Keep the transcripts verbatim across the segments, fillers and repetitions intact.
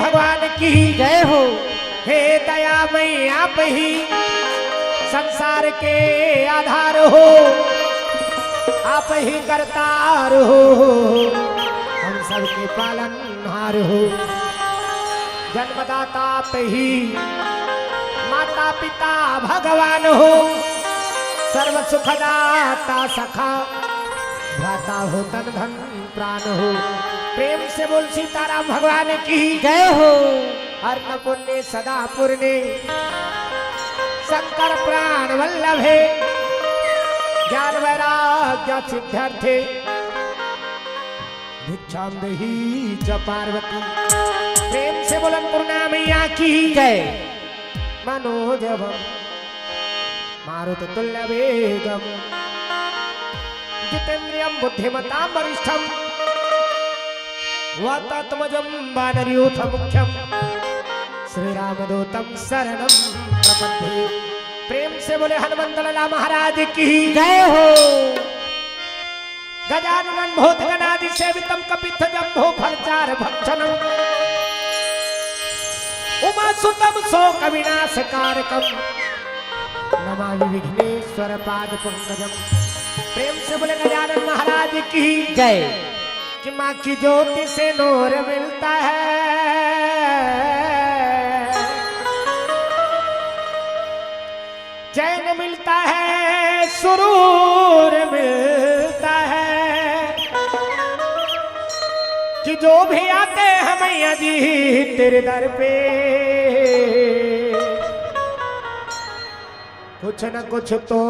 भगवान की जय हो। हे दया मैया, आप ही संसार के आधार हो, आप ही करतार हो, हम सबके पालनहार हो। जन्मदाता आप ही, माता पिता भगवान हो, सर्व सुखदाता सखा भ्राता हो, तन धन प्राण हो। प्रेम से बोल सीताराम भगवान की जय हो। अन्नपूर्णे सदा पूर्णे शंकर प्राण वल्लभे, ज्ञान वैराग्य सिद्ध्यर्थे भिक्षाम देही च पार्वती। प्रेम से बोल अन्नपूर्णा मैया की जय। मनोजवम मारुततुल्यवेगम जितेंद्रियम बुद्धिमताम वरिष्ठम वातात्मजम वानरयूथ मुख्यम श्री रामदूतम शरणम प्रपद्ये। प्रेम से बोले हनुमंत लाला महाराज की जय हो। गजाननम भूतगणादि सेवितम कपित्थ जम्बो फलचार भक्षणम उमासुतम शोक विनाश कारकम नमामि विघ्नेश्वर पाद पंकजम। प्रेम से बोले गजानन महाराज की जय। कि माँ की ज्योति से नूर मिलता है, चैन मिलता है, सुरूर मिलता है, कि जो भी आते हैं मैया जी तेरे दर पे, कुछ न कुछ तो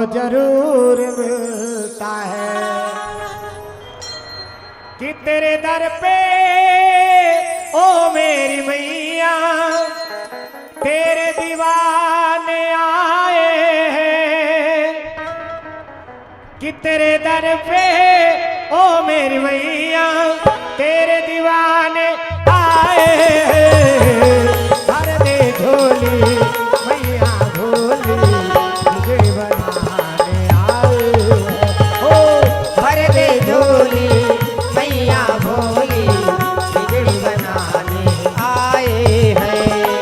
जरूर मिलता है। कि तेरे दर पे ओ मेरी मैया, तेरे दीवाने आए हैं। कि तेरे दर पे ओ मेरी मैया, तेरे दीवाने आए हैं। भर दे झोली मैया भोली, तुझे बनाने आए हैं। ओ भर दे झोली मैया भोली, बिगड़ी बनाने आए हैं।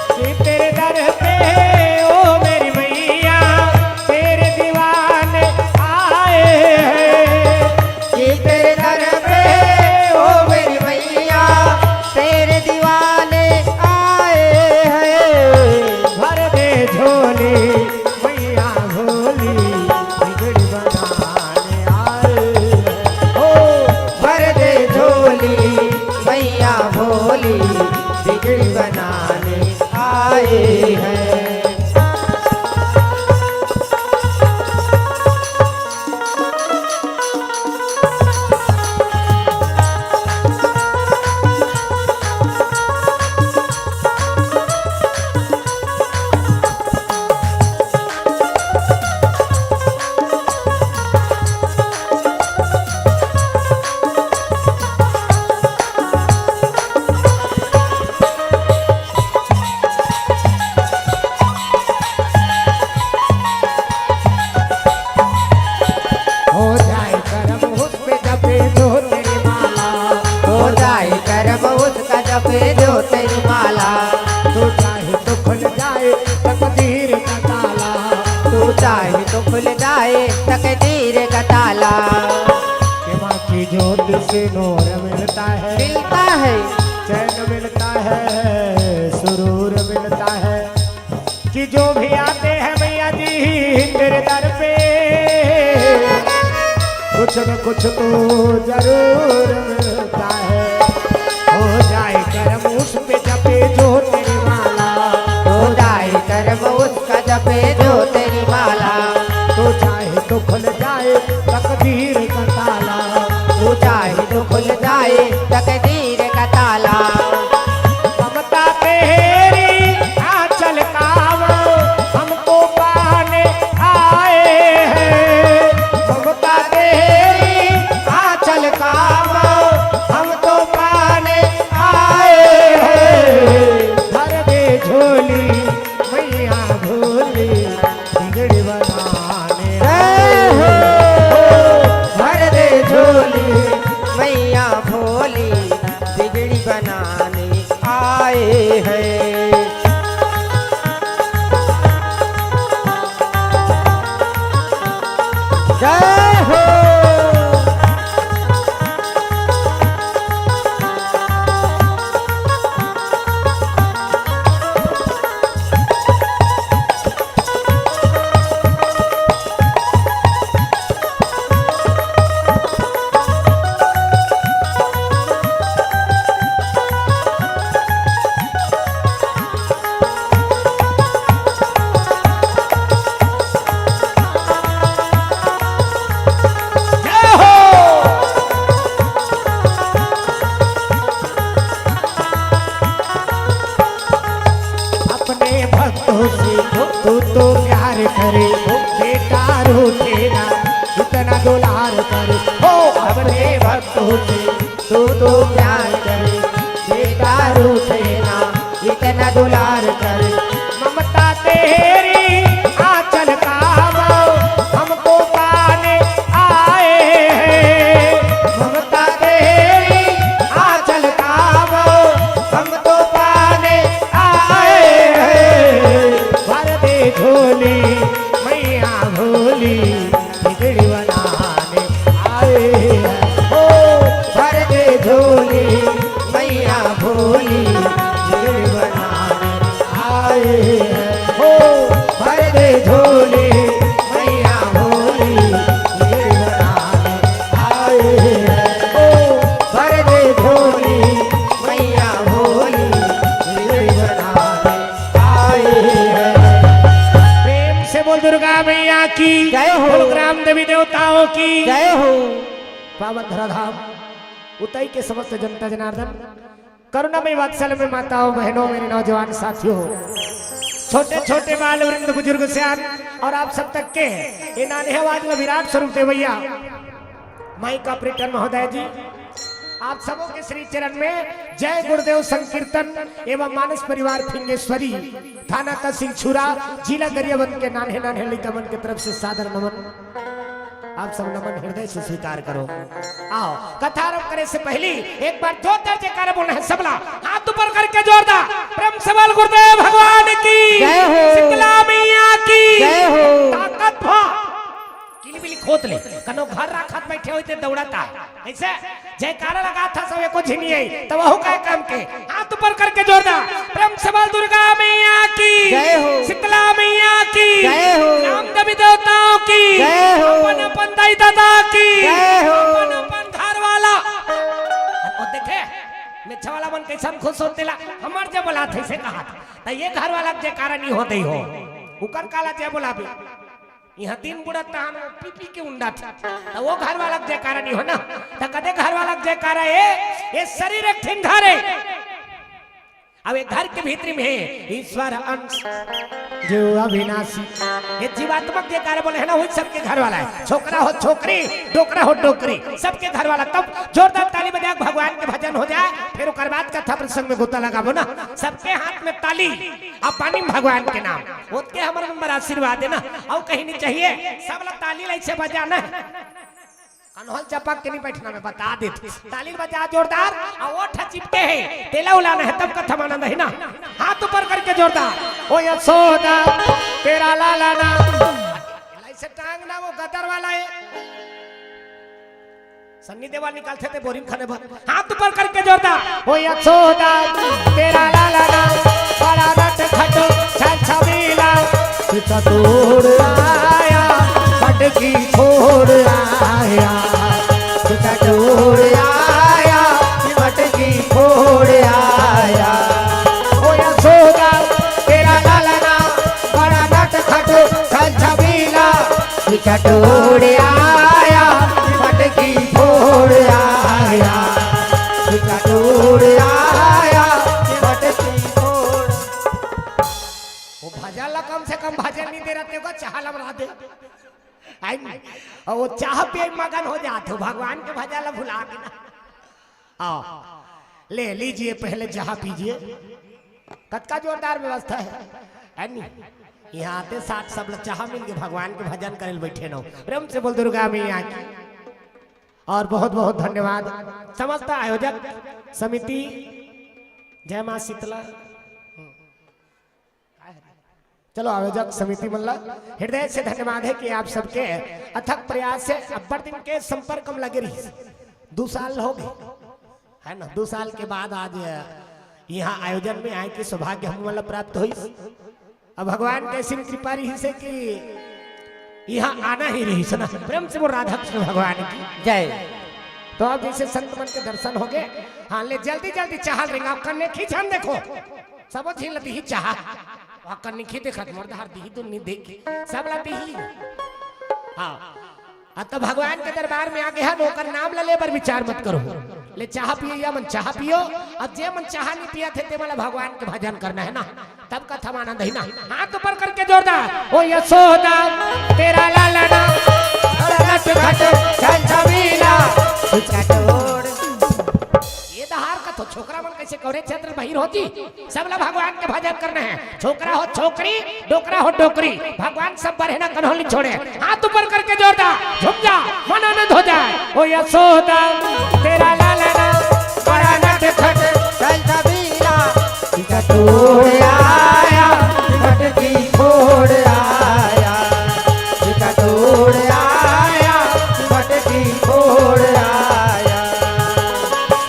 कि तेरे दर पे ओ मेरी मैया, तेरे दीवाने आए हैं। कि तेरे दर पे ओ मेरी मैया, तेरे दीवाने आए हैं। भर दे झोली मैया भोली, बिगड़ी बनाने आए हैं। ओ भर दे झोली मैया भोली, बिगड़ी बनाने आए हैं। हो जाए करम उस पे जपे जो तेरी माला, हो जाए करम उसका जपे जो तेरी माला। तू चाहे तो खुल जाए तकदीर का ताला, तू चाहे तो खुल जाए तकदीर का ताला। कि माँ की ज्योति से नूर मिलता है, मिलता है। चैन मिलता है, सुरूर मिलता है। कि जो भी आते हैं मैया जी तेरे दर पे, कुछ न कुछ तो जरूर मिलता है। हो जाए करम उस पे जपे जो तेरी माला, हो जाए करम उसका जपे जो तेरी माला। तो चाहे तो खुल जाए तकदीर का ताला, तो चाहे तो खुल जाए तकदीर का ताला। ममता तेरी आंचल का वो हमको पाने आए हैं, ममता तेरी आंचल का वो हमको पाने आए हैं। भर दे झोली मैया भोली, तू तो प्यार करे, बेटा रूठे ना, इतना दुलार करे। हो अपने भक्तों से तू तो प्यार करे, बेटा रूठे ना, इतना दुलार करे। ममता तेरी आंचल का वो हमको पाने आए हैं। ममता तेरी आंचल का वो हमको पाने आए हैं। भर दे झोली मैया भोली, खिचड़ी बनाने आए हैं। ओ भर दे झोली मैया भोली, खिचड़ी बनाने आए हैं। ओ भर दे झोली मैया भोली, खिचड़ी बनाने आए हैं। ओ भर दे झोली मैया भोली, खिचड़ी बनाने आए हैं। प्रेम से बोल दुर्गा मैया की जय हो। बोल ग्राम देवी देवताओं की जय हो। पावन धराधाम उतई के समस्त जनता जनार्दन, करुणामय वात्सल्य में माताओं, बहनों, मेरे नौजवान साथियों, छोटे छोटे बाल वृंद, बुजुर्ग सियान और आप सब तक के ये नान्हे आवाज में विराट स्वरूप देवैया माइक ऑपरेटर महोदय जी, आप सबों के श्री चरण में जय गुरुदेव संकीर्तन एवं मानस परिवार फिंगेश्वरी, थाना तहसील छुरा, जिला गरियाबंद के नान्हे नान्हे लइका मन के तरफ से सादर नमन। आप सब नमन हृदय से स्वीकार करो। आओ, कथा आरंभ करे से पहली एक बार जोरदार जयकारा बोलना है सबला, हाथ ऊपर करके जोरदार। प्रेम से बोल गुरुदेव भगवान की जय हो। शीतला मैया की जय हो। ताकत भा किलबिल खोत ले, कनो घर राखत बैठे होई ते दौड़त आए। ऐसे जयकारा लगा था सब एको झिनिये, तो वहू का काम के। हाथ ऊपर करके जोरदार, प्रेम से बोल दुर्गा मैया की जय हो। शीतला मैया की जय हो। ग्राम देवी देवताओं की जय हो। अपन अपन दाई दादा की जय हो। अपन अपन घर वाला। वो देखे, मेछा वाला मन कैसन खुश होते ला, हमर जय बोला थे से कहा था। तो ये घर वाला के जयकारा नहीं होते हो, उकर काला जय बोला भी। इहाँ दिन बुढ़त तहान वो पी पी के उंडा था। त वो घर वाला के जयकारा नहीं हो ना। त कदे घर वाला के जयकारा ए, ये शरीर एक ठिन घर है। अब ये घर के भीतरी में है ईश्वर अंश, जो अविनाशी। ये जीवात्मक जयकारा बोले है ना, वही सबके घर वाला है। छोकरा हो छोकरी, डोकरा हो डोकरी, सबके घर वाला। तब जोरदार ताली बजा के भगवान के भजन हो जाए, फिर ओकर बाद कथा प्रसंग में गोता लगाबो ना। सबके हाथ में ताली, अब पानी में भगवान के नाम, ओतके हमर नंबर आशीर्वाद है ना, अउ कहीं नहीं चाहिए। सब ला ताली ला ऐसे बजाना है, कन्हल चपक के नहीं बैठना, मैं बता देत। ताली बजा जोरदार, आ ओठ चिपके है, तेला उलाना है, तब कथा मानंद है ना। हाथ ऊपर करके जोरदार, ओ यशोदा, तेरा लाला ना। ऐसे टांग ना, वो गदर वाला है। सन्नी देवल निकालथे ते बोरिंग खने बर। हाथ ऊपर करके जोरदार। ओ यशोदा, तेरा लाला ना, बड़ा नट खट छल छबीला। सीता तोड़ आया, मटकी फोड़ आया। सीता तोड़ आया, मटकी फोड़ आया। ओ यशोदा, तेरा लाला ना, बड़ा नट खट छल छबीला। चटोर आया, मटकी फोड़ आया, चटोर आया, मटकी फोड़। वो भजन ला कम से कम भजन नहीं दे रहे, तेको चाह लमरा दे। आई नहीं। और वो चाह पे मगन हो जाते हो, भगवान के भजन ला भुला के ना। आओ, ले लीजिए, पहले चाह पीजिए। कतका जोरदार व्यवस्था है, है नी? यहाँ आते साथ सब लोग चाह मिल के भगवान के भजन करे बैठे न हो। प्रेम से बोल दुर्गा मैया की। और बहुत बहुत धन्यवाद समस्त आयोजक समिति, जय माँ शीतला। चलो, आयोजक समिति मन ला हृदय से धन्यवाद है कि आप सबके अथक प्रयास से अब्बड़ दिन के संपर्क में लगे रही। दू साल हो गए, है ना? दू साल के बाद आज यहाँ आयोजन में आए के सौभाग्य हम मन ला प्राप्त होइस। अब भगवान के असीम कृपा रही से कि यहाँ आना ही रही से ना। प्रेम से बोल राधा कृष्ण भगवान की जय। तो अब जैसे संत मन के दर्शन हो गए, हाँ, ले जल्दी जल्दी चाहल रेंगा, कन्ने खींचन देखो। सबो झिन ला दिही चाह। ओकर निखी देखत मोर धार दिही दुन्नी देख। सब ला दिही। हाँ। अब तो भगवान के दरबार में आ गया है, ओकर नाम ला ले बर विचार मत करो। ले चाह पिए या मन चाह पियो। अब जे मन चाह नहीं पिया थे, ते मन ला भगवान के भजन करना है ना। तब कथा म आनंद ही ना। हाथ ऊपर करके जोरदार, ओ यशोदा, तेरा लालना, नटखट छलछबीला, चिकटोड़। ये दहार का तो छोकरा मन कैसे कौरे क्षेत्र बहिर होती, सब ला भगवान के भजन करना है। छोकरा हो छोकरी, डोकरा हो डोकरी, भगवान सब बर हे ना, कन्हो नी छोड़े। हाथ ऊपर करके जोरदार झूम जा, मन आनंद हो जाए। ओ यशोदा, तेरा लालना, बड़ा नटखट छलछबीला, चिकटोड़ आया, मटकी फोड़ आया, चिकटोड़ आया, मटकी फोड़ आया।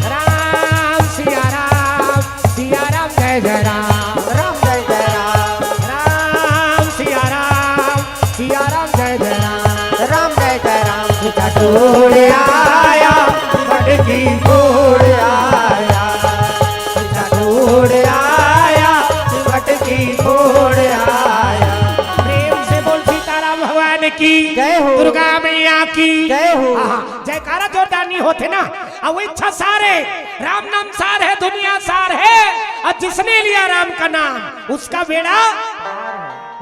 राम सिया राम, सिया राम जय जय राम। राम जय जय राम। राम सिया राम, सिया राम जय जय राम। राम जय जय राम। चिकटोड़ आया, मटकी फोड़ आया, चिकटोड़ आया, मटकी फोड़ आया। प्रेम से बोल सीताराम भगवान की, जय हो। दुर्गा मैया की, जय हो। हाँ, जयकारा जोरदार नहीं होथे ना। अउ इच्छा सार हे, राम नाम सार हे, दुनिया सार हे। और जिसने लिया राम का नाम, उसका बेड़ा,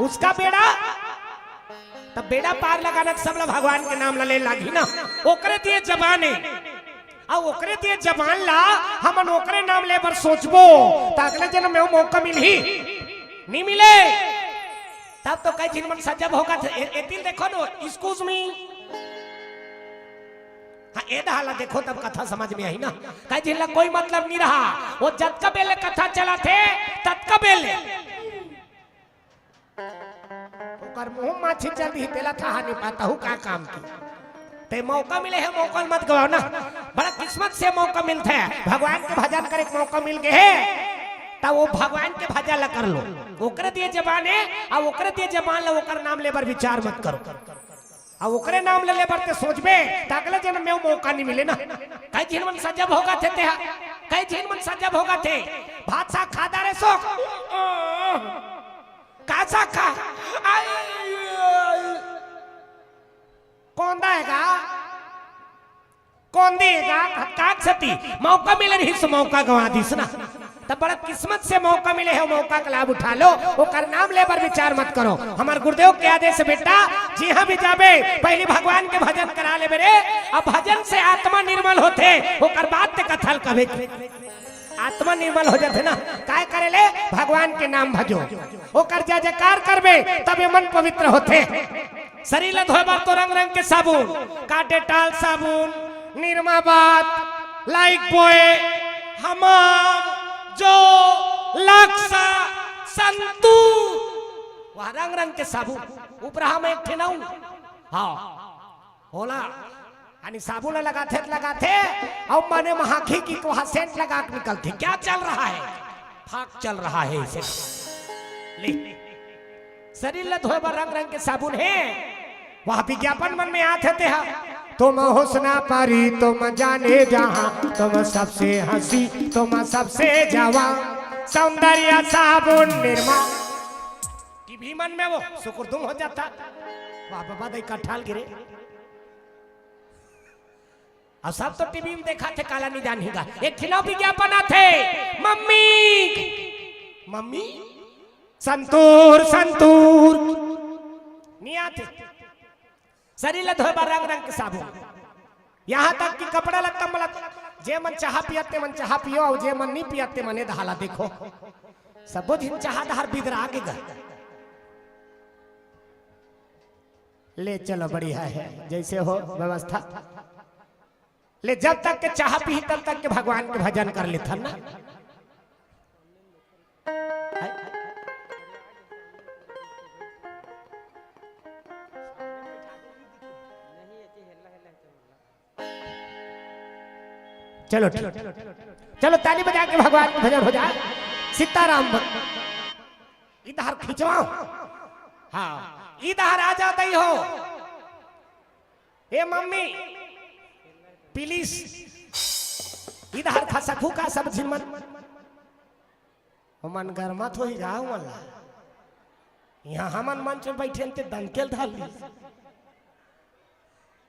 उसका बेड़ा, तब बेड़ा पार लगाना, सब ला भगवान के नाम ला ले लागही ना। ओकरे दिए जबान हे, अउ ओकरे दिए जबान ला हमन ओकरे नाम ले बर सोचबो, त अगले जन्म में वो मौका मिलही, नहीं मिले। तब तो कई झिन मन सजब होगा थे, ए-, एतिल देखो नो, excuse me। हाँ, ए दहार ला देखो, तब कथा समझ में आही ना। कई झिन ला कोई मतलब नहीं रहा, वो जतका बेले कथा चलाथे, ततका बेले ओकर मुंह माछी चल दिही, तेला थाहा नहीं पाता हूँ का काम की। ते मौका मिले हे, मौका ल मत गवाओ ना। बड़ा किस्मत से मौका मिलथे, भगवान के भजन करे के मौका मिल गए हे, त वो भगवान के भजन ला कर लो। ओकरे दिए जबान हे, अउ ओकरे दिए जबान ला ओकर नाम ले बर विचार मत करो। अउ ओकरे नाम ले, ले बर ते सोचबे, त अगले जन्म में वो मौका नहीं मिले ना। कई झिन मन सजब होगा थे, ते हा, कई झिन मन सजब होगा थे। भात साग खा डारे सो, का साग खा? आई, आई। कोंदा हे का? कोंदी हे का? काक सती मौका मिले रहिस, मौका गंवा दिस ना। त बड़ा किस्मत से मौका मिले हे, मौका का लाभ उठा लो, ओकर नाम ले बर विचार मत करो। हमर गुरुदेव के आदेश हे बेटा, जिहाँ भी जाबे, पहली भगवान के भजन करा लेबे रे। अब भजन से आत्मा निर्मल होथे, ओकर बाद ते कथा ल कबे। आत्मा निर्मल हो जाथे ना, काय करे ले? भगवान के नाम भजो, ओकर जय जयकार करबे, तबे मन पवित्र होथे। शरीर ला धोए बर तो रंग रंग के साबुन, का डेटॉल साबुन, निरमा बाथ, लाइफबॉय, हमाम, जो, लक्स, संतूर, वह रंग रंग के साबुन। उपरहा में एक ठे नाऊ, हाँ, ओला, यानी साबुन ला लगाथे त लगाथे, अउ मने म हांकही कि वहाँ सेंट लगा के निकलथे। क्या चल रहा है? फाक चल रहा है इसे। ले, शरीर ला धोए बर रंग रंग के साबुन हे, वह विज्ञापन मन में आथे ते हा। तुम हुस्न परी, तुम जाने जहां, तुम सबसे हंसी, तुम सबसे जवां, सौंदर्य साबुन निरमा। टीवी मन में वो सुकुरदुम हो जाता। वाह बाबा, दई कठाल गिरे। अउ सब तो टीवी में देखाथे, काला नहीं जानही गा। एक ठिन अउ विज्ञापन आथे, मम्मी, मम्मी, संतूर, संतूर। नहीं आथे। शरीर ला धोए बर रंग रंग के साबुन। यहाँ तक कि कपड़ा लत्ता मन ला, जे मन चाहा पियत ते मन चाहा पियो, अउ जे मन नहीं पियत ते मन ए दहार ला देखो। सबो झिन चाहा दहार बिदरा के गा। ले चलो, बढ़िया है, जैसे हो व्यवस्था। ले, जब तक के चाहा पीही, तब तक के भगवान के भजन कर लेथन ना। चलो, ठीक। चलो, ताली बजा के भगवान के भजन हो जाए। सीताराम भक्त। इधर खिंचवाओ। हाँ, इधर आ जाओ, दई हो। ए मम्मी, प्लीज, इधर खसकहू का सब झिन मन। ओमन गरमात होही गा ओमन ला। यहाँ हमन मंच में बैठे हन ते दनकेल धर ली।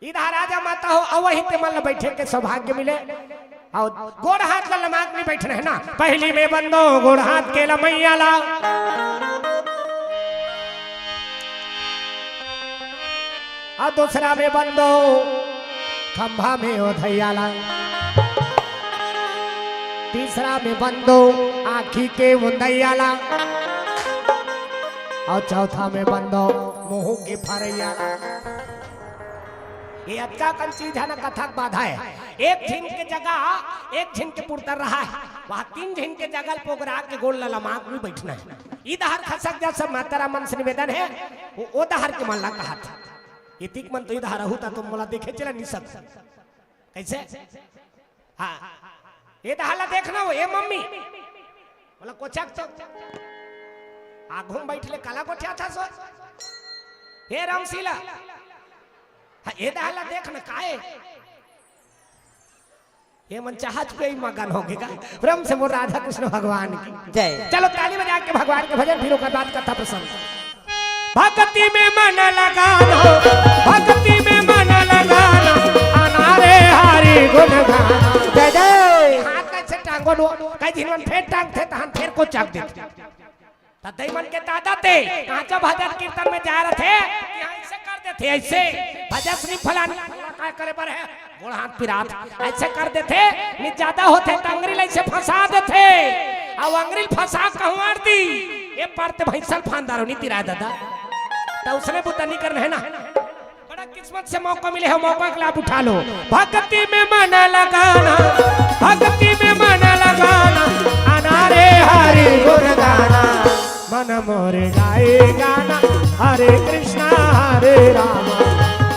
इधर आ जा माता हो, अउ वहीं ते मन ला बैठे के सौभाग्य मिले। अउ गोड़ हाथ ला लमाक नहीं बैठना है ना। पहली में बंदो गोड़ हाथ के लमैया ला। अउ दूसरा में बंदो खंभा में ओधइया ला, तीसरा में बंदो आँखी के मुंदइया ला, अउ चौथा में बंदो मुँह के फरइया ला। ये अतका कन चीज हे ना कथा के बाधा हे। एक झिन के जगह एक झिन के पुरतर रहा हे, वहाँ तीन झिन के जगह पोगरा के गोड़ ला लमाक में बैठना हे। ई डहर खसक जा, सब माता राम मन से निवेदन हे, वो, वो डहर के मन ला कहत हे। इतिक मन तो ई डहर रहू ता तुम मोला देखे चला नहीं सकता। कैसे? हाँ, ये डहर ला देखना हो, ए मम्मी, बोला कोचक तो आघू में बैठ ले, काला गोठियाथस? हे रामशीला, हाँ, ये डहर ला देख न, काहे? ये मन चाहत पे ही मगन हो गए का। प्रेम से बोल राधा कृष्ण भगवान की जय। चलो ताली बजा के भगवान के भजन, फिर ओकर बाद कथा प्रसंग। भक्ति में मन लगाना, भक्ति में मन लगाना, अनारे हरि गुण गाना। जय जय। हाथ कैसे टांगो नो, कई दिन मन फेर टांगथे, तहन फेर कोचक देथे। त दई मन के दादा ते, कहाँ जब भजन कीर्तन में जा रहे थे, कि हाँ, ऐसे कर देथे, ऐसे। भजन श्री फलान, फलान काय करे बर हे, गोड़ हाथ पिरात, ऐसे कर देथे, नि ज्यादा होथे, त अंगरी ला ऐसे फंसा देथे। अब अंगरी ला फंसा कहूँ आर दी, ये पार ते भैंसा ल फांद डारो, नि तिराय दादा। त उसने बुता नि करना हे ना। बड़ा किस्मत से मौका मिले हो, मौका का लाभ उठा लो। भक्ति में मन लगाना, भक्ति में मन लगाना, अनारे हरि गुण गाना। मन मोरे गाए गाना, हरे कृष्णा हरे रामा।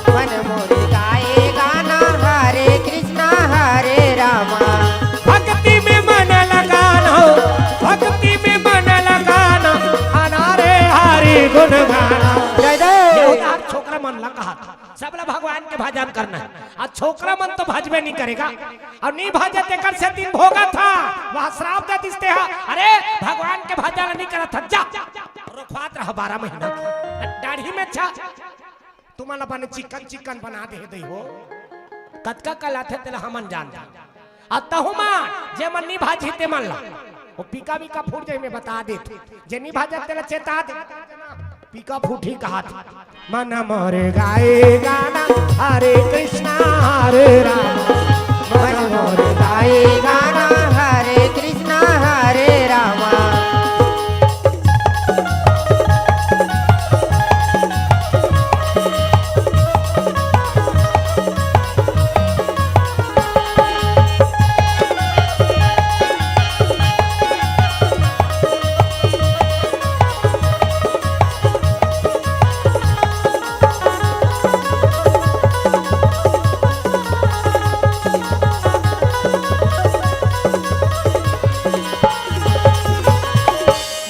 मन मोरे गाए गाना, हरे कृष्णा हरे रामा। भक्ति में मन लगाना, भक्ति में मन लगाना, अनारे हरि गुण गाना। जय जय। ये होता छोकरा मन ला कहा था। सबला भगवान के भजन करना हे। अउ छोकरा मन तो भजबे नहीं करेगा। अउ नहीं भजे तेकर से दिन भोगा था। वह श्राप दे दिसते हा। अरे, भगवान के भजन नहीं करत हा, जा। रोखवात रहा बारह महीना। दाढ़ी में छा। तुमन अपन चिकन चिकन बना दे दई हो। कतका कला थे तेला हमन जानता। अउ तहु मान, जे मन नहीं भाजी ते मन ला। वो पीका वीका फूट जाई, मैं बता दे। जे नहीं भाजत तेला चेता दे। पीका फूटी कहा था। मन मोरे गाए गाना, हरे कृष्णा हरे राम। मन मोरे गाए गाना, हरे कृष्णा हरे रामा।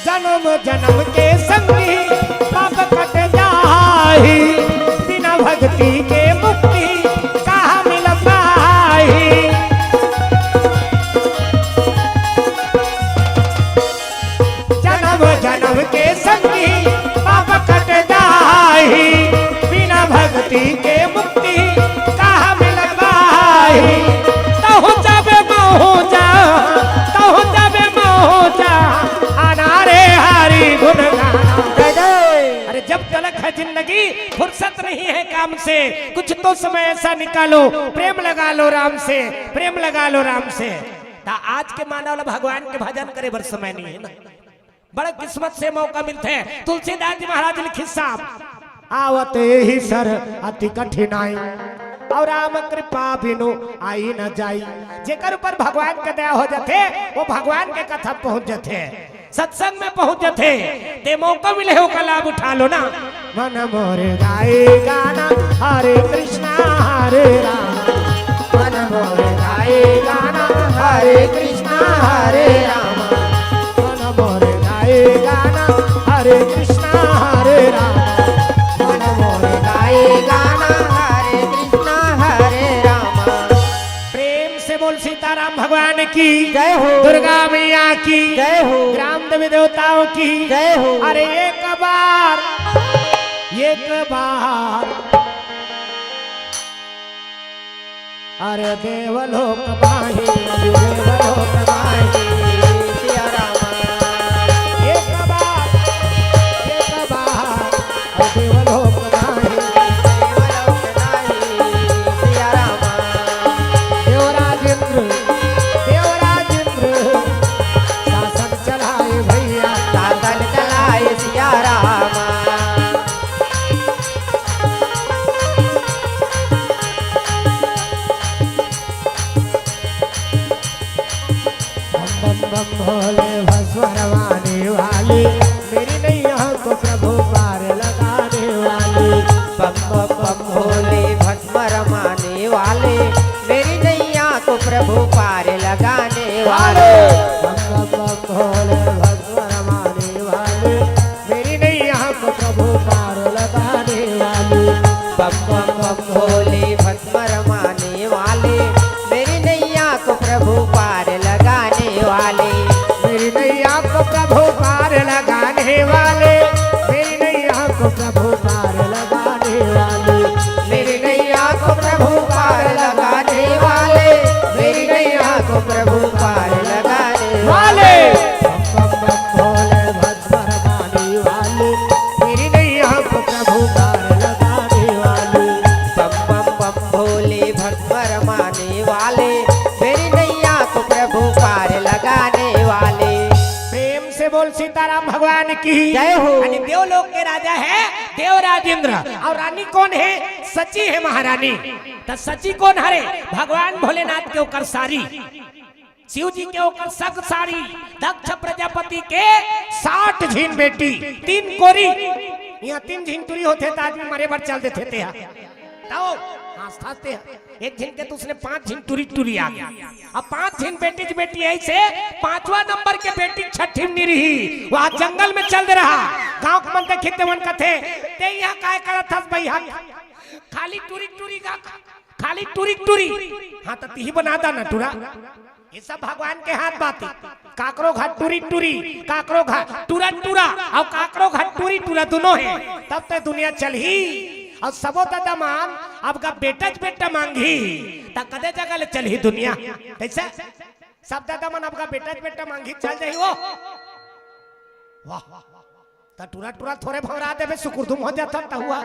जन्म जन्म के संगी पाप कट जाही, बिना भक्ति के मुक्ति कहाँ मिल पाही। जन्म जन्म के संगी पाप कट जाही, बिना भक्ति के मुक्ति कहाँ मिल पाही। तहु जाबे महु जा, तहु जाबे महु जा, अनारे हरि गुण गाना। जय जय। अरे जब तलक है जिंदगी, फुर्सत नहीं है काम से, कुछ तो समय ऐसा निकालो, प्रेम लगा लो राम से, प्रेम लगा लो राम से। त आज के मानव ला भगवान के भजन करे बर समय नहीं है ना। बड़ा किस्मत से मौका मिलथे। तुलसीदास जी महाराज लिखिस साहब, आवत एही सर अति कठिनाई, अउ राम कृपा बिनु आई न जाई। जेकर ऊपर भगवान के दया हो जाथे, वो भगवान के कथा पहुंच जाथे, सत्संग में पहुंच जाथे। ते मौका मिले हे, ओकर लाभ उठा लो ना। मन मोरे गाए गाना, हरे कृष्णा हरे राम। मन मोरे गाए गाना, हरे कृष्णा हरे राम। मन मोरे गाए गाना, हरे कृष्णा हरे राम। मन मोरे गाए गाना, हरे कृष्णा हरे राम। प्रेम से बोल सीताराम भगवान की जय हो। दुर्गा मैया की जय हो। ग्राम देवी देवताओं की जय हो। अरे एक बार, एक बार, अरे देवलोक माही, देवलोक माही, सिया राम। एक बार, एक बार, अरे देवलोक माही। वाले, बम बम बम भोले भस्म रमाने वाले, मेरी नैया को प्रभु पार लगाने वाले। बम बम बम भोले भस्म रमाने वाले, मेरी नैया को प्रभु पार लगाने वाले। मेरी नैया को प्रभु पार लगाने वाले, मेरी नैया को प्रभु पार लगाने वाले। मेरी नैया को प्रभु पार लगाने वाले, मेरी नैया को प्रभु पार लगाने वाले। बम बम बम भोले भस्म रमाने वाले, मेरी नैया को प्रभु पार लगाने वाले। बम बम बम भोले भस्म रमाने वाले, मेरी नैया को प्रभु पार लगाने वाले। प्रेम से बोल सीताराम भगवान की जय हो। यानी देवलोक के राजा है देवराज इंद्र, और रानी कौन है? सची है महारानी। तो सची कौन हरे? भगवान भोलेनाथ के ओकर सारी, शिव जी के ओकर सग सारी, दक्ष प्रजापति के साठ झिन बेटी, तीन कोरी। यहाँ तीन झिन टूरी होथे त आदमी मरे बर चल देथे तेहा। तौ हाँसथस तेहा। एक झिन के तो उसने पांच झिन टूरी टूरी आ गया। अब पांच झिन बेटी जी बेटी ऐसे पांचवा नंबर के बेटी छठी में नहीं रही, वह जंगल में चल दे रहा। गांव के मन देखिते मन कथे, "ते यहाँ काय करत हस भैया? खाली टूरी टूरी का, खाली टूरी टूरी।" हाँ, तो तिही बना दा ना टूरा। ये सब भगवान के हाथ बात है। काकरो घर टूरी टूरी, काकरो घर टूरा टूरा, और काकरो घर टूरी टूरा दोनों है, तब तो दुनिया चलही। और सबो दादा मन अब का बेटा च बेटा मांगही, त कदे जगह ले चलही दुनिया? कैसे? सब दादा मन अब का बेटा च बेटा मांगही, चल जाही वो। वाह, त टूरा टूरा थोरे भौरा देबे, सुकुरदुम हो जाता त हुआ।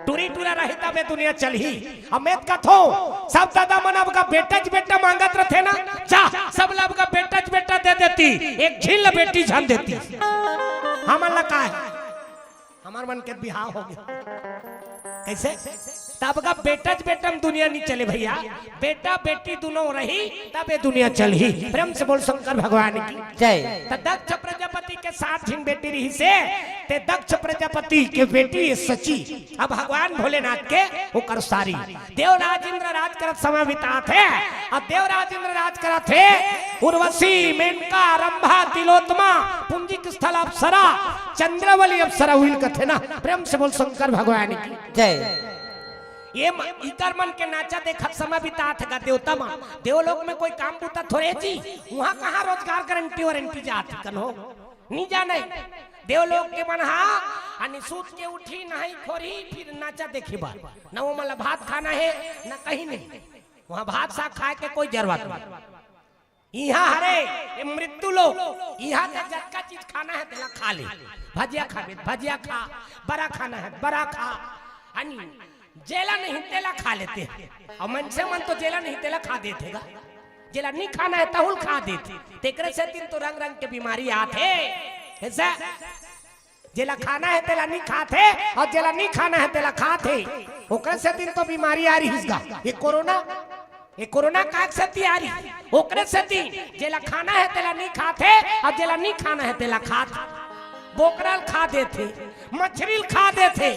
टूरी टूरा रही तबे दुनिया चलही। अमेत कथो, सब दादा मन अब का बेटा च बेटा मांगत रथे ना, जा, सब ला अब का बेटा च बेटा दे देती, एक झिन ला बेटी झन देती। हमन ला का है? हमार मन के बिहाव हो गया। कैसे? तब का बेटा च बेटा में दुनिया नहीं चले भैया, बेटा बेटी दोनों रही तब ये दुनिया चलही। प्रेम से बोल शंकर भगवान की जय। त दक्ष प्रजापति के सात झिन बेटी रही से, ते दक्ष प्रजापति के बेटी ये सची। अब भगवान भोलेनाथ के ओकर सारी। देवराज इंद्र राज करत समय बितात हे, अउ देवराज इंद्र राज करत हे, उर्वशी, मेनका, रंभा, तिलोत्तमा, पुंजिक स्थल अप्सरा, चंद्रावली अप्सरा उहिल कथे ना। प्रेम से बोल शंकर भगवान की जय। ये म-, इकर मन के नाचा देखत समय बितात हे गा देवता मन। देवलोक में कोई काम बूता थोरे जी, उहाँ कहाँ रोजगार गारंटी वारंटी जात हे कनो? नी जाने। देवलोक के मन हा, अनि सूत के उठी, नहाई खोरही, फिर नाचा देखी बार। न वो मन ला भात खाना हे, न कहीं नहीं। वहाँ भात साग खाए के कोई जरूरत नहीं। इहाँ हरे, ये मृत्यु लोक। इहाँ ते जतका चीज खाना हे, तेला खा ले। भजिया खाबे, भजिया खा, बरा खाना हे, बरा खा। अनि जेला नहीं तेला खा लेथे। अउ मनसे मन तो जेला नहीं तेला खा देथे गा। जेला नहीं खाना हे तहुल खा देथे। तेकरे सेतिन तो रंग रंग के बीमारी आथे। ऐसा जेला खाना हे तेला नहीं खाथे अउ जेला नहीं खाना हे तेला खाथे। ओकरे सेतिन तो बीमारी आ रहिस गा। ये कोरोना, ये कोरोना का सेती आ रही, ओकरे सेती। जेला खाना हे तेला नहीं खाथे अउ जेला नहीं खाना हे तेला खाथे। बोकरा ल खा देथे, मछरी ल खा देथे,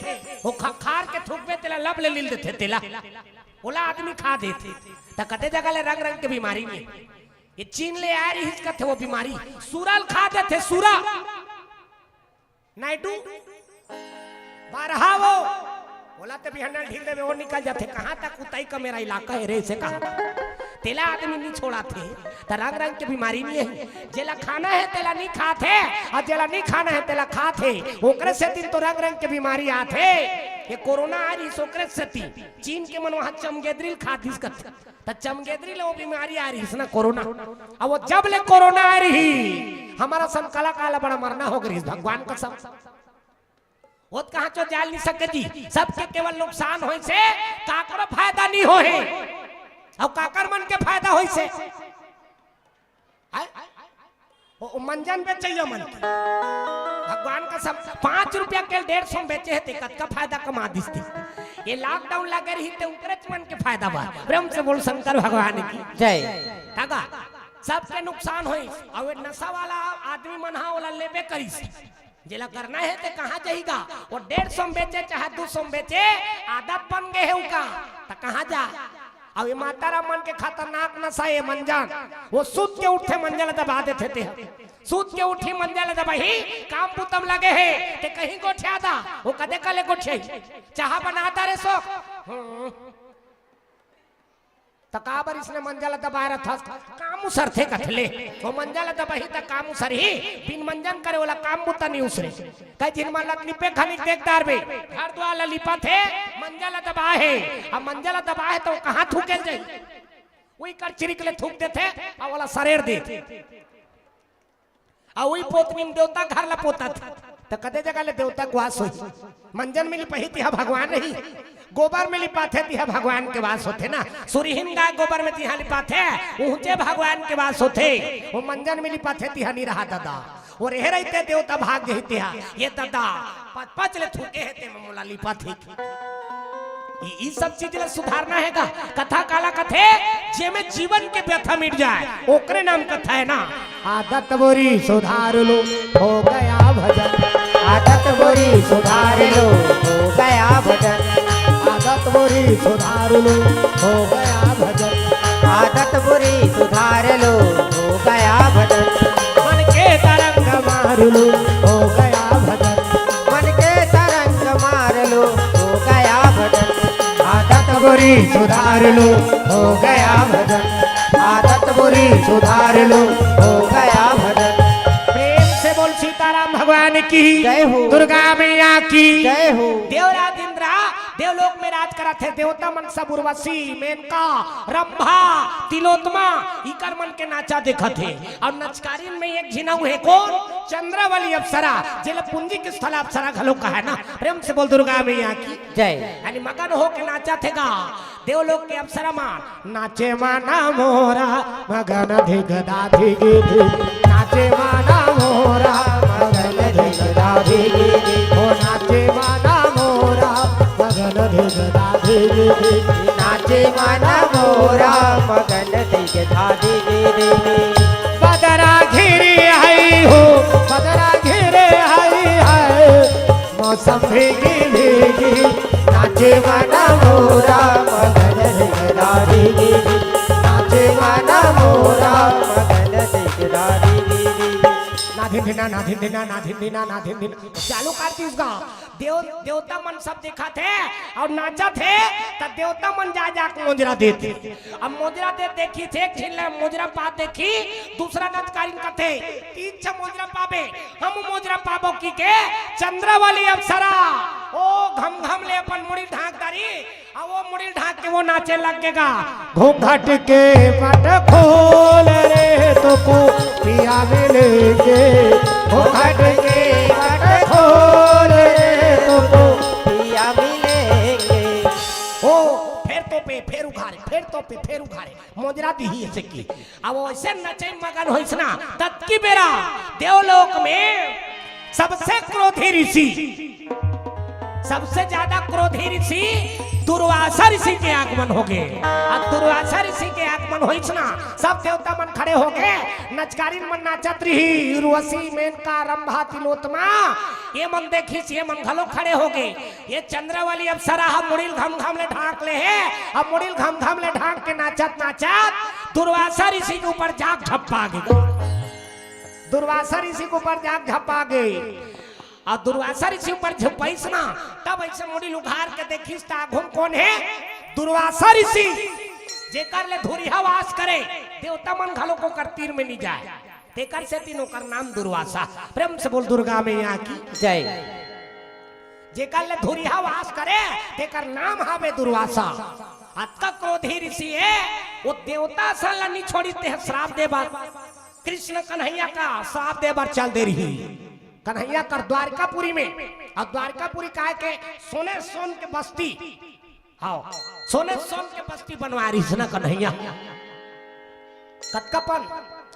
वो खा-, खार के थूकबे तेला लब ले लील देथे तेला, ओला आदमी खा देथे। त कते जगह ले रंग रंग के बीमारी में ये चीन ले आए रहिस कथे वो बीमारी, सूरा ल खा देथे, सूरा। नायडू, बारहा वो, ओला ते बिहन्ना ढील देबे, वो निकल जाथे। कहाँ तक उतई का मेरा इलाका हे रे, से कहा तेला आदमी नहीं छोड़ाथे। त रंग रंग के बीमारी नहीं हे, जेला खाना हे तेला नहीं खाथे, अउ जेला नहीं खाना हे तेला खाथे। ओकरे सेतिन तो रंग रंग के बीमारी आथे। ये कोरोना आ रहिस ओकरे सेती, चीन के मन वहाँ चमगेदरी ल खा दिस कथे। त चमगेदरी ले वो बीमारी आ रहिस ना कोरोना। अब वो जब ले कोरोना आ रही, हमर असन कलाकार ला बड़ा मरना हो गे रहिस, भगवान कसम। वो त कहाँ चो जाल नहीं सके जी, सबके केवल नुकसान होइसे, काकरो फायदा नहीं होहे। अउ काकर मन के फायदा होइसे? हैं? वो, वो मंजन बेचइया मन के। भगवान कसम, पाँच रुपया के डेढ़ सौ में बेचे हे, ते कतका फायदा कमा दिस ते। ये lockdown लगे रही ते उकरेच मन के फायदा बा। प्रेम से बोल शंकर भगवान की जय। कागा, सबके नुकसान होइस, अउ ये नशा वाला आदमी मन हा ओला लेबे करिस। जेला करना हे ते कहाँ जाही गा? वो डेढ़ सौ में बेचे चाहे दो सौ में बेचे, आदत बन गे हे उका, त कहाँ जा? अउ ये माता राम मन के खतरनाक नशा हे मंजन। वो सूत के उठथे, मंजन ला दबा देथे तेहा। सूत के उठी, मंजन ला दबाही, काम बुता म लगे हे, ते कहीं गोठिया दा, वो कदे काले गोठियाही, चाहा बना दा रे सोख। हम्म। त काबर इसने मंजन ला दबाए रथस? काम उसरथे कथले। वो मंजन ला दबाही त काम उसरही, बिन मंजन करे ओला काम बुता नइ उसरे। कई झिन मन ला लिपे घनी देख डारबे, घर दुवार ला लिपथे, मंजन ला दबाए हे। अब मंजन ला दबाए हे त वो कहाँ थूके ल जाही? उही कर चिरिक ले थूक देथे, अउ ओला सरेर देथे। अउ उही पोतनी म देवता घर ला पोतथे, त कते जगह ले देवता के वास होही? मंजन म लिपाही तिहा भगवान रही, गोबर म लिपाथे तिहा भगवान के वास होथे ना। सुरहीन गाय गोबर म तिहा लिपाथे, उहचे भगवान के वास होथे। वो मंजन म लिपाथे तिहा नइ रहा ददा। वो रेहे रहिथे देवता भाग जही तिहा, ये ददा पच पच ले थूके हे ते म मोला लिपाथे। ई, ई सब चीज ला सुधारना हे गा। कथा काला कथे, जेमे जीवन के व्यथा मिट जाए, ओकरे नाम कथा हे ना। आदत बोरी सुधार लो, हो गया भजन। आदत बोरी सुधार लो, हो गया भजन। आदत बोरी सुधार लो, हो गया भजन। आदत बोरी सुधार लो, हो गया भजन। मन के तरंग मार लो, हो गया भजन। मन के तरंग मार लो, हो गया भजन। आदत बोरी सुधार लो, हो गया भजन। आदत बोरी सुधार लो, हो गया भजन। प्रेम से बोल सीताराम भगवान की, जय हो। दुर्गा मैया की, जय हो। देवराज इंद्रा देवलोक में राज करत हे, देवता मन सब उर्वशी, मेनका, रंभा, तिलोत्तमा, इकर मन के नाचा देखत हे। अउ नचकारिन में एक झिन अउ हे कोन? चंद्रावली अप्सरा, जेला पुंजिक स्थला अप्सरा घलो कहे ना। प्रेम से बोल दुर्गा मैया की। जय। यानी मगन होके नाचथे गा देवलोक के अप्सरा मन। नाचे माना मोरा मगन धिग दा धिग धिग। नाचे माना मोरा मगन धिग दा धिग धिग। ओ नाचे माना मोरा मगन धिग दा धिग धिग। नाचे माना मोरा मगन धिग दा धिग धिग। बदरा घिरे हई हो, बदरा घिरे हई है, मौसम भीगी भीगी। नाचे माना मोरा मगन धिग दा धिग धिग। नाचे माना मोरा मगन धिग दा धिग धिग। ना धिन धिना, ना धिन धिना, ना धिन धिना, ना धिन धिना। चालू कर दिस गा। देव-, देवता मन सब देखत हे अउ नाचत हे, त देवता मन जा जाके मोजरा देथे। अब मोजरा दे देखिस, एक झिन ला मोजरा पात देखिस, दूसरा नचकारिन कथे, "तीन छ मोजरा पाबे, हम मोजरा पाबो," कहिके चंद्रावली अप्सरा, ओ घम घम ले अपन मुड़ी ढांक डारिस, अउ ओ मुड़ी ढांक के ओ नाचे लग गे गा। घूंघट के पट खोल रे, तोको पिया मिलेंगे। घूंघट के पट खोल रे, तोको पिया मिलेंगे। ओ, फेर तोपे, फेर उघारे, फेर तोपे, फेर उघारे। मोजरा दिही अइसे कि। अब अइसे नचई मगन होइस ना, ततकी बेरा देवलोक में सबसे क्रोधी ऋषि, सबसे ज्यादा क्रोधी ऋषि दुर्वासा ऋषि के आगमन होगे। अब दुर्वासा ऋषि के आगमन होइस ना, सब देवता मन खड़े होगे, नचकारिन मन नाचत रिहिस, उर्वशी, मेनका, रंभा, तिलोत्तमा, ये मन देखिस, ये मन घलो खड़े होगे। ये चंद्रावली अप्सरा ह मुड़ी ल घम घम ले ढांक ले हे। अब मुड़ी ल घम घम ले ढांक के नाचत नाचत दुर्वासा ऋषि के ऊपर जाके झपा गे। दुर्वासा ऋषि के ऊपर जाके झपा गे। अउ दुर्वासा ऋषि ऊपर झपाइस ना, तब अइसे मुड़ी ल उघार के देखिस त आघू म कोन हे? दुर्वासा ऋषि, जेकर ले धुरिहा वास करे, देवता मन घलो ओकर तीर में नइ जाय। तेकर सेती ओकर नाम दुर्वासा। प्रेम से बोल दुर्गा मैया की। जय। जेकर ले धुरिहा वास करे, तेकर नाम हावे दुर्वासा। अतका क्रोधी ऋषि हे, ओ देवता सन ला नइ छोड़िस तेह श्राप दे बर। कृष्ण कन्हैया का श्राप दे बर चल दे रिहिस। कन्हैया कर द्वारकापुरी में, अउ द्वारकापुरी कहिके सोने सोन के बस्ती, हव, सोने सोन के बस्ती बनवाय रिहिस ना कन्हैया। कतका पन,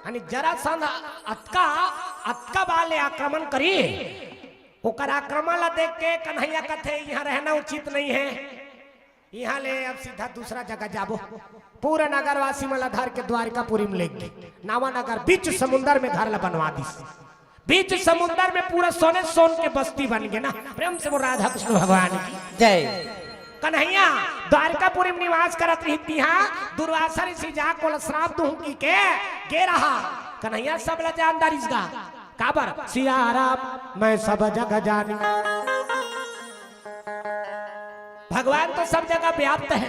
यानी जरासंध अतका, अतका बार ले आक्रमण करिस, ओकर आक्रमण ला देख के कन्हैया कथे, "इहाँ रहना उचित नइ हे, इहाँ ले अब सीधा दूसरा जगह जाबो।" पूरा नगरवासी मन ला धर के द्वारकापुरी म लेग गे। नावा नगर बीच समुंदर में घर ला बनवा दिस। बीच समुंदर में पूरा सोने सोन के बस्ती बन गे ना। प्रेम से बोल राधा कृष्ण भगवान की। जय। कन्हैया द्वारिकापुरी में निवास करत रहिस, तिहां दुर्वासा ऋषि जाके ओला श्राप दूहूं कहिके गे रहा। कन्हैया सब ला जान डारिस गा। काबर? सिया राम मैं सब जग जानी। भगवान तो सब जगह व्याप्त हे,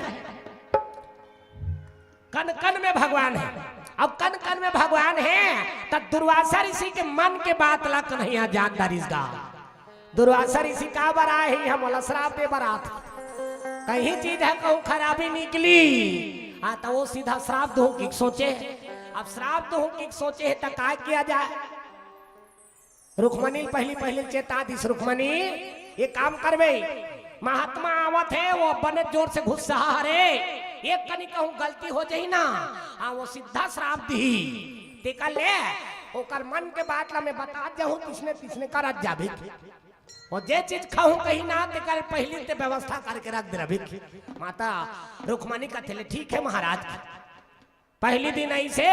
कन कन में भगवान हे। अब कन कन में भगवान हे, त दुर्वासा ऋषि के मन के बात ला कन्हैया जान डारिस गा। दुर्वासा ऋषि काबर आए हे? हमला श्राप दे बर आत। कहीं चीज हे, कहूं खराबी निकली, हां, त ओ सीधा श्राप दूहूं कहिके सोचे। अब श्राप दूहूं कहिके सोचे हे, त का किया जाए? रुक्मणी ल पहिली पहिली चेता दिस, रुक्मणी, ए काम करबे, महात्मा आवत हे, ओ बने जोर से गुस्सा हरे, एक कनी कहूं गलती हो जाही ना, हां, ओ सीधा श्राप दिही। तेकर ले ओकर मन के बात ला मैं बतात जाहूं, तइसने तइसने करत जाबे। ओ जे चीज कहूं कहीं ना, तेकर पहिली ते व्यवस्था करके रख दे रहिबे। माता रुक्मणी कथे ले, ठीक हे महाराज। पहिली दिन अइसे,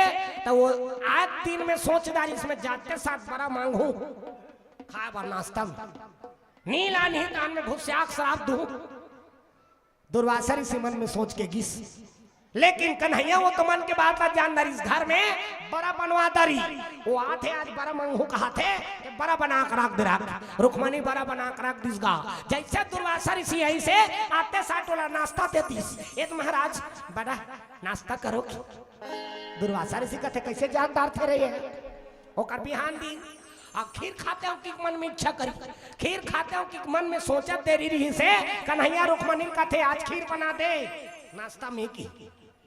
त ओ आठ दिन में सोच डारिस, मैं जाते साथ बरा मांगहूं, खाए बर नाश्ता में। नी लानही त अन्न में घुसिया के श्राप दूहूं। दुर्वासा ऋषि मन में सोच के गिस, लेकिन कन्हैया ओ तो मन के बात ला जान डारिस, घर में बरा बनवा डारिस। ओ आथे आज बरा मांगहूं कहत हे, त बरा बना के रख दे रहा। रुक्मणी बरा बना के रख दिस गा। जइसे दुर्वासा ऋषि अइसे आते साथ ओला नाश्ता दे दिस। ए त महाराज, बरा नाश्ता करो कि? दुर्वासा ऋषि कथे, कइसे जान डारथे रे? ओकर बिहान दिन, अउ खीर खातेंव कहिके मन में इच्छा करिस, खीर खातेंव कहिके मन में सोचत देरी रहिस हे, कन्हैया रुक्मणी ल कथे, आज खीर बना दे, नाश्ता में कि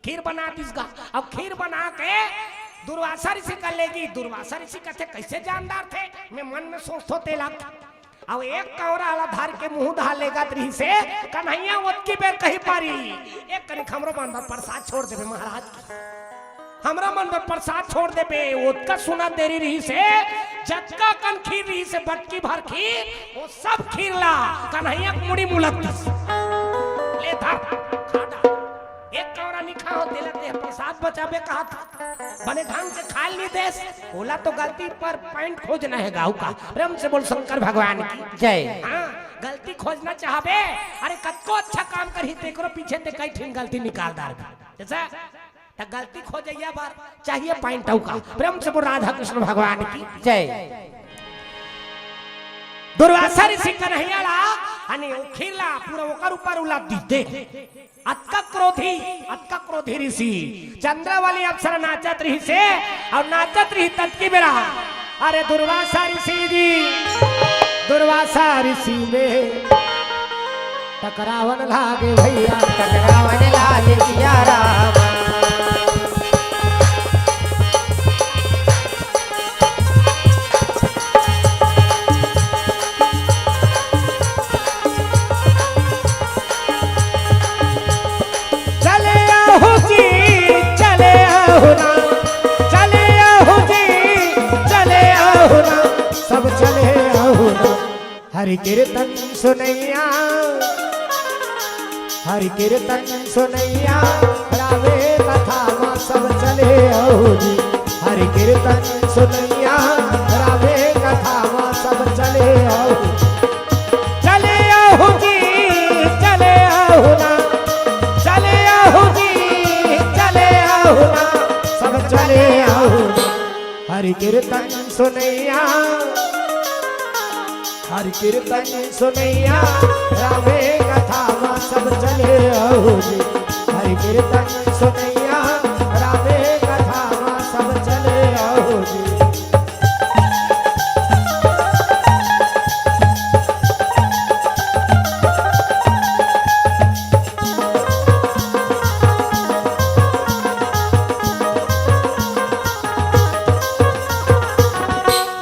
खीर बना दिस गा। अब खीर बना के दुर्वासा ऋषि करा लेगिस। दुर्वासा ऋषि कथे, कइसे जान डारथे, मैं मन में सोचथों तेला। अब एक कौरा ला धर के मुंह डहर लेगत रहिस हे, कन्हैया ओतकी बेर कहि पारिस, एक कनिक हमरो मन बर प्रसाद छोड़ देबे महाराज, हमरो मन बर प्रसाद छोड़ देबे। ओतका सुनत देरी रहिस हे, जतका कन खीर रहिस हे, बटकी भर खीर, ओ सब खीर ला कन्हैया के मुड़ी मुलक दिस। ले धर, खा डार। एक कौरा नी खाय हो, तेला ते प्रसाद बचाबे कहत हस। बने ढंग से खाय ल नी देस, ओला तो गलती पर point खोजना हे गा, अउ का। प्रेम से बोल शंकर भगवान की जय। हां, गलती खोजना चाहबे, अरे कतको अच्छा काम करही, तेकरो पीछे ते कई ठिन गलती निकाल डारबे। जइसे त गलती खोजइया बर चाहिए point, अउ का। प्रेम से बोल राधा कृष्ण भगवान की जय। दुर्वासा ऋषि कन्हैया ला, अने ओ खीर ला पूरा ओकर ऊपर उला दिस दे। अतका क्रोधी, अतका क्रोधी ऋषि। चंद्रावली अप्सरा नाचत रहिस हे, अउ नाचत रहिस ततकी बेरा, अरे दुर्वासा ऋषि जी, दुर्वासा ऋषि में टकरावन लागे भइया, टकरावन लागे सिया राम। चले आहो जी, चले आहो ना, चले आहो जी, चले आहो ना, सब चले आहो ना। हरि कीर्तन सुनइया, हरि कीर्तन सुनइया, रामे कथा म सब चले आहो जी। हरि कीर्तन सुनइया, रामे कथा म सब चले आहो। चले आहो जी, चले आहो ना, चले आहो जी, चले आहो ना, सब चले आहो ना। हरि कीर्तन सुनइया, हरि कीर्तन सुनइया, रामे कथा म सब चले आहो जी। हरि कीर्तन सुनइया, रामे कथा म सब चले आहो जी।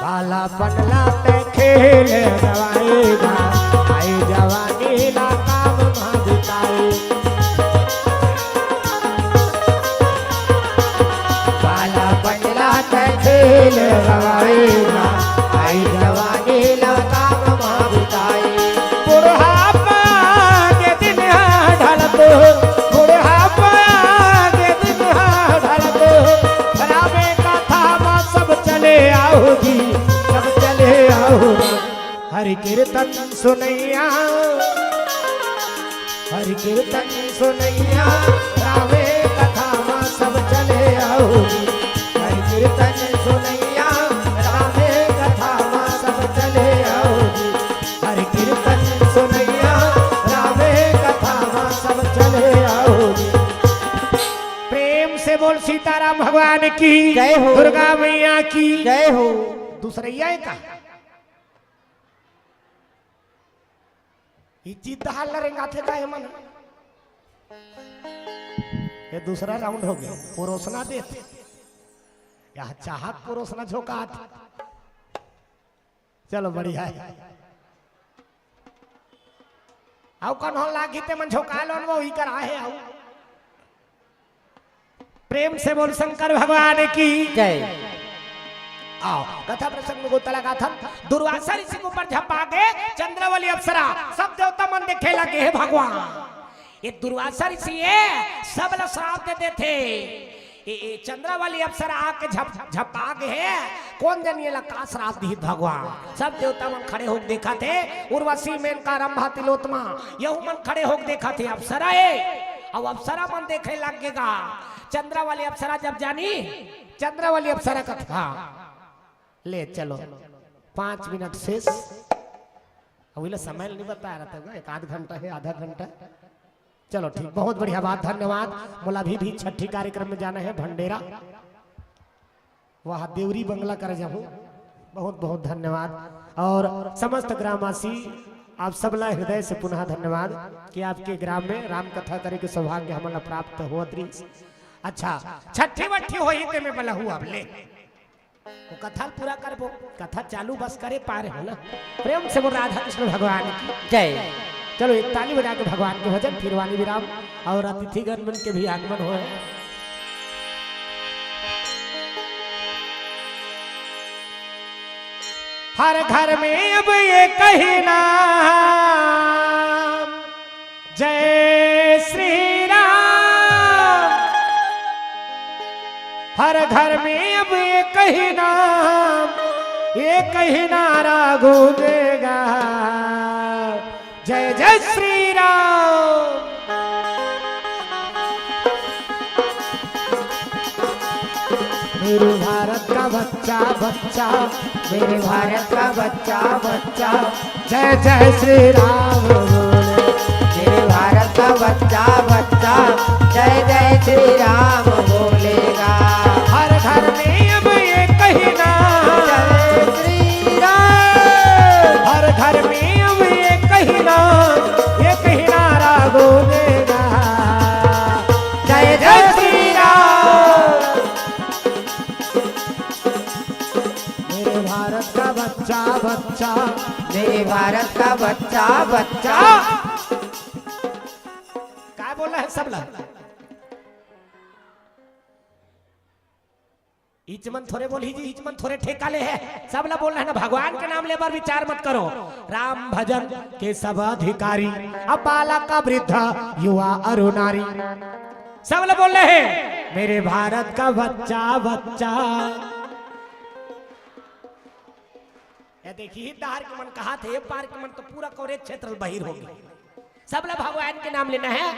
बालापन ला ते खेल गवाएगा, आई जवानी ला काम मा बिताए। बालापन ला ते खेल गवाएगा, आई जवानी ला काम मा बिताए। बुढ़ापा के दिन ढलत, बुढ़ापा के दिन ढलत, रामे कथा मा सब चले आहो जी, सब चले आहो। हरि कीर्तन सुनइया, हरि कीर्तन सुनइया रामे कथा मा सब चले आव जी। हरि कीर्तन सुनइया रामे कथा मा सब चले आव जी। हरि कीर्तन सुनइया रामे कथा मा सब चले आव जी। प्रेम से बोल सीताराम भगवान की, जय हो। दुर्गा मैया की। जय हो। दूसरैया है का? ई जीत हाल ल रेंगाथे का हे मन? ये दूसरा राउंड हो गया, परोसना देत। या चाहत परोसना झोंकात। चलो बढ़िया है। आउ कौन हो लागी ते मन झोंका लोन वो ही कर आहे आउ। प्रेम से बोल शंकर भगवान की। जय। आओ, कथा प्रसंग में गोता लगा था। दुर्वासा ऋषि के ऊपर झपा के चंद्रावली अप्सरा, सब देवता मन देखे लगे, हे भगवान, ये दुर्वासा ऋषि हे, सब ला श्राप दे देथे। ए, ए, चंद्रावली अप्सरा आके झप-, झपा गे हे, कोन जनी एला का श्राप दिहिस भगवान। सब देवता मन खड़े होके देखत हे, उर्वशी, मेनका, रंभा, तिलोत्तमा, यहू मन खड़े होके देखत हे, अप्सरा हे। अब अप्सरा मन देखे लग गे गा। चंद्रावली अप्सरा जब जानी, चंद्रावली अप्सरा कथे, हाँ, ले चलो, पाँच मिनट शेष। अब इला समय नहीं बता रहा था, एक आध घंटा हे, आधा घंटा। चलो ठीक, बहुत बढ़िया बात, धन्यवाद। मोला अभी भी छठी कार्यक्रम में जाना है भंडेरा, वहाँ देवरी बंगला कर जाऊँ। बहुत बहुत धन्यवाद। और समस्त ग्रामवासी, आप सबला हृदय से पुनः धन्यवाद कि आपके ग्राम में राम कथा करे के सौभाग्य हमला प्राप्त होत रहिस। अच्छा, छठी वट्ठी होही ते में बलहू अब ले। वो कथा पूरा करबो, कथा चालू बस करे पारे हो ना। प्रेम से बोल राधा कृष्ण भगवान की। जय। चलो एक ताली बजा के भगवान के भजन, फिर वाणी विराम और अतिथिगण मन के भी आगमन होय। हर घर में अब एक ही नाम, जय श्री राम। हर घर में अब एक ही नाम, एक ही नारा गूंजेगा, जय जय श्री राम। मेरे भारत का बच्चा, बच्चा, मेरे भारत का बच्चा, बच्चा, जय जय श्री राम बोले। मेरे भारत का बच्चा, बच्चा, जय जय श्री राम बोलेगा। हर घर में अब एक ही नाम, जय श्री राम। हर घर में अब एक ही नाम, एक ही नारा गूंजेगा, जय जय श्री राम। मेरे भारत का बच्चा, बच्चा, मेरे भारत का बच्चा, बच्चा। का बोला है सब ला? इच मन थोरे बोलही जी, इच मन थोरे ठेका ले हे। सब ला बोलना है ना, भगवान के नाम ले बर विचार मत करो। राम भजन के सब अधिकारी, अब बालक का वृद्ध, युवा अरु नारी। सब ला बोल रहे हैं, मेरे भारत का बच्चा, बच्चा। ये देखिए, डहर के मन कहाथे, ये पार के मन तो पूरा कवरेज क्षेत्र बहिर होगे। सब ला भगवान के नाम लेना है।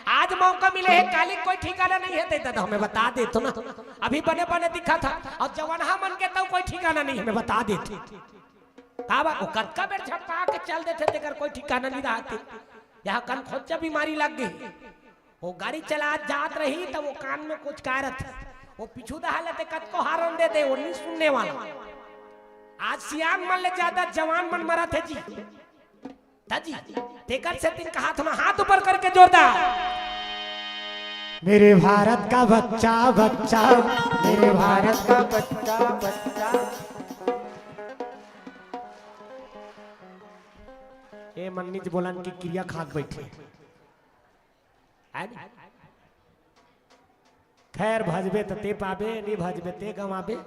आज मौका मिले हे, काली कोई ठिकाना नहीं है, ते दादा हमें बता दे तो ना। अभी बने बने दिखा था, और जवानहा मन के तो कोई ठिकाना नहीं, हमें बता दे तो। का बा, वो कतका बेर झपका के चल देथे, तेकर कोई ठिकाना नहीं रहते। यहाँ कन खोचा बीमारी लग गई। वो गाड़ी चला जात रही, तब वो कान में कुछ कह रहा था। वो पीछू दहा लेते, कतको हारन दे दे, वो नहीं सुनने वाला। आज सियान मन ले ज्यादा जवान मन मरत हे जी। ताजी, तेकर से तीन कहा था, हाथ ऊपर करके जोरदार। मेरे भारत का बच्चा, बच्चा, मेरे भारत का बच्चा, बच्चा। ए मन्नीच बोलन की क्रिया खाक बैठे। है नी? खैर, भजबे त ते पाबे, नी भजबे ते गंवाबे।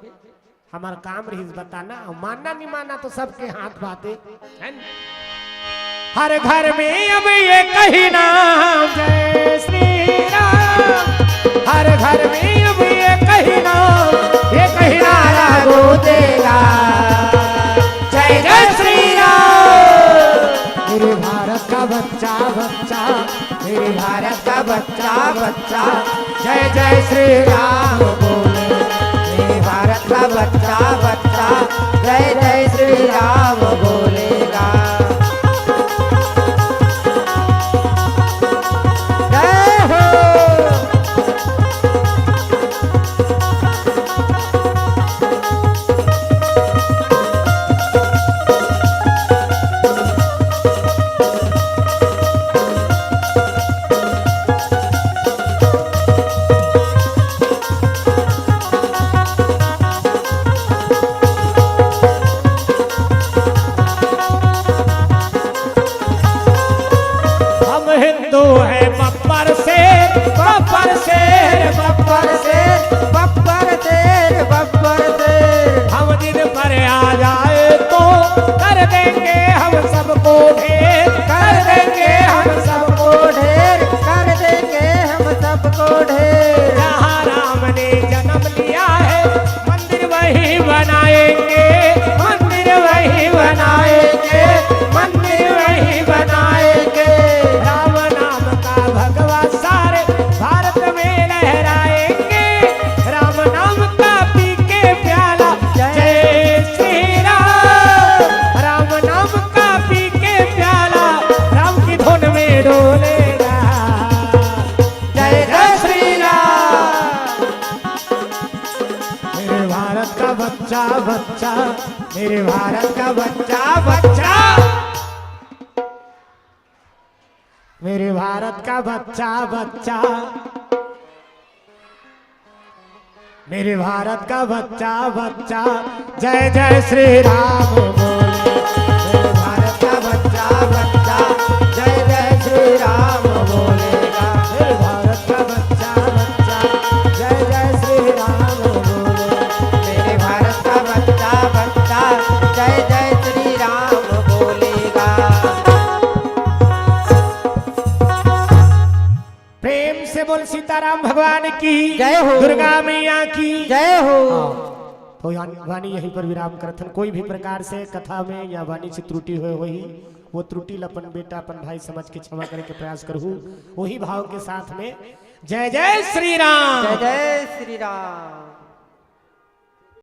हमार काम रहिस बताना, अउ मानना नी मानना तो सबके हाथ बाते, है नी? हर घर में अब एक ही नाम, जय श्री राम। हर घर में अब एक ही नाम, एक ही नारा गूंजेगा, जय जय श्री राम। मेरे भारत का बच्चा बच्चा, मेरे भारत का बच्चा बच्चा, जय जय श्री राम बोले। मेरे भारत का बच्चा बच्चा, जय जय श्री राम बोलेगा। जय हो। हम हिंदू हैं बब्बर शेर, बब्बर शेर, बब्बर शेर, बब्बर शेर, बब्बर शेर। हम जिन पर आ जाए तो कर देंगे हम सबको ढेर, कर देंगे हम सबको ढेर, कर देंगे हम सबको ढेर। जहाँ राम ने जन्म लिया है मंदिर वही बनाएंगे, मंदिर वही बनाएंगे, मंदिर वही बनाएंगे। राम नाम का भगवा सारे भारत में लहराएंगे। राम नाम का पी के प्याला, जय श्री राम। राम नाम का पी के प्याला, राम की धुन में डोलेगा। जय जय श्री राम। मेरे भारत का बच्चा बच्चा, मेरे भारत का बच्चा बच्चा, मेरे भारत का बच्चा बच्चा, मेरे भारत का बच्चा बच्चा, जय जय श्री राम बोले। मेरे भारत का बच्चा बच्चा, जय जय श्री राम बोलेगा। मेरे भारत का बच्चा बच्चा, जय जय श्री राम बोले। मेरे भारत का बच्चा बच्चा, जय जय श्री राम बोलेगा। प्रेम से बोल सीताराम भगवान की, जय हो। दुर्गा मैया की जय हो। हाँ, तो यानी वाणी यहीं पर विराम करथन। कोई भी प्रकार से कथा में या वाणी से त्रुटि होए होही, वो त्रुटि ला अपन बेटा अपन भाई समझ के क्षमा करे के प्रयास करहू। वही भाव के साथ में जय जय श्री राम। जय जय श्री राम।